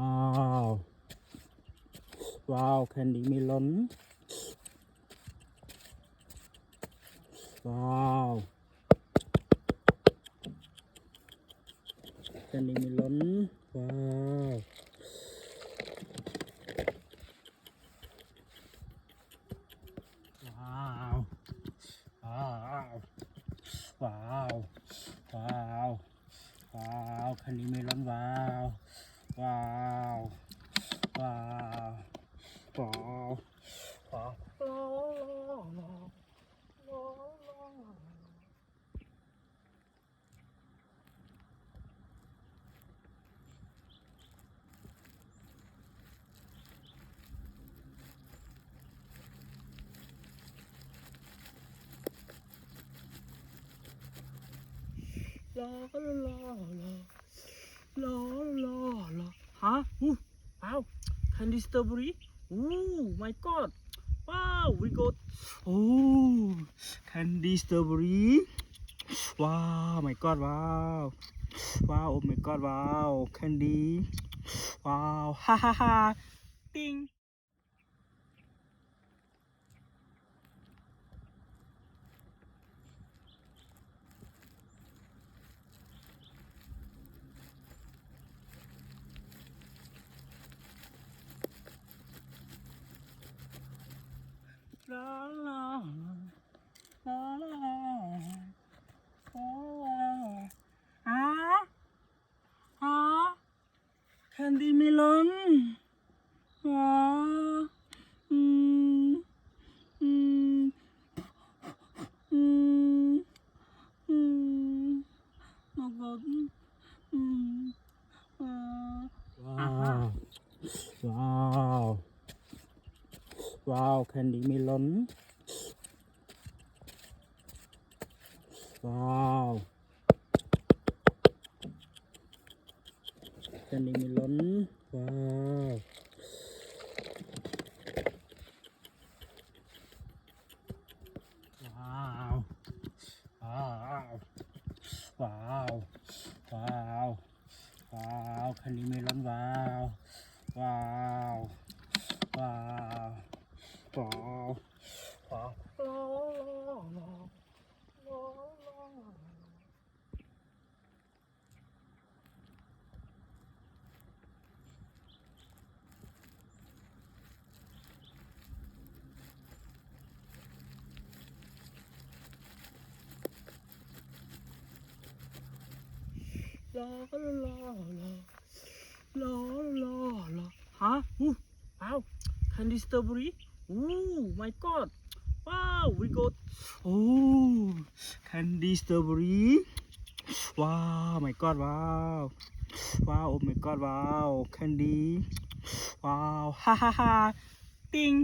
ວ້າວ ວ້າວ ແຄນດີເມລອນ ວ້າວ ແຄນດີເມລອນ ວ້າວ ວ້າວ ວ້າວ ວ້າວ ວ້າວ ວ້າວ ແຄນດີເມລອນ ວ້າວ ວ້າວ ວ້າວ ວ້າວ ວ້າວ. ລາ ລາ ລາ ລາ ລາ ລາ ລາ ຮະ? ອູ້ ວ້າວ ແຄນດີສະຕໍເບີຣີ ໂອ້ ມາຍກອດ ວ້າວ ເວຣີກູດ ໂອ້ ແຄນດີສະຕໍເບີຣີ ວ້າວ ມາຍກອດ ວ້າວ ວ້າວ ໂອ້ ມາຍກອດ ວ້າວ ແຄນດີ ວ້າວ ຮາ ຮາ ຮາ ຕິງ. ລາ ລາ ລາ ລາ ລາ ລາ ອາ ອາ ແຄນດີເມລອນ ອາ ອືມ ອືມ ອືມ ອືມ ມາກ່ອນ ອືມ ອາ ວ້າວ ວ້າວ ວ້າວ ແຄນດີເມລອນ ວ້າວ ແຄນດີເມລອນ ວ້າວ ວ້າວ ວ້າວ ວ້າວ ວ້າວ ວ້າວ ແຄນດີເມລອນ ວ້າວ ວ້າວ ວ້າວ ວ້າວ. ລາ ລາ ລາ ລາ ລາ ລາ ລາ ຮະ? ອູ້ ວ້າວ ແຄນດີສະຕໍເບີຣີ ໂອ້ ມາຍກອດ ວ້າວ ເວຣີກູດ ໂອ້ ແຄນດີສະຕໍເບີຣີ ວ້າວ ມາຍກອດ ວ້າວ ວ້າວ ໂອ້ ມາຍກອດ ວ້າວ ແຄນດີ ວ້າວ ຮາ ຮາ ຮາ ຕິງ.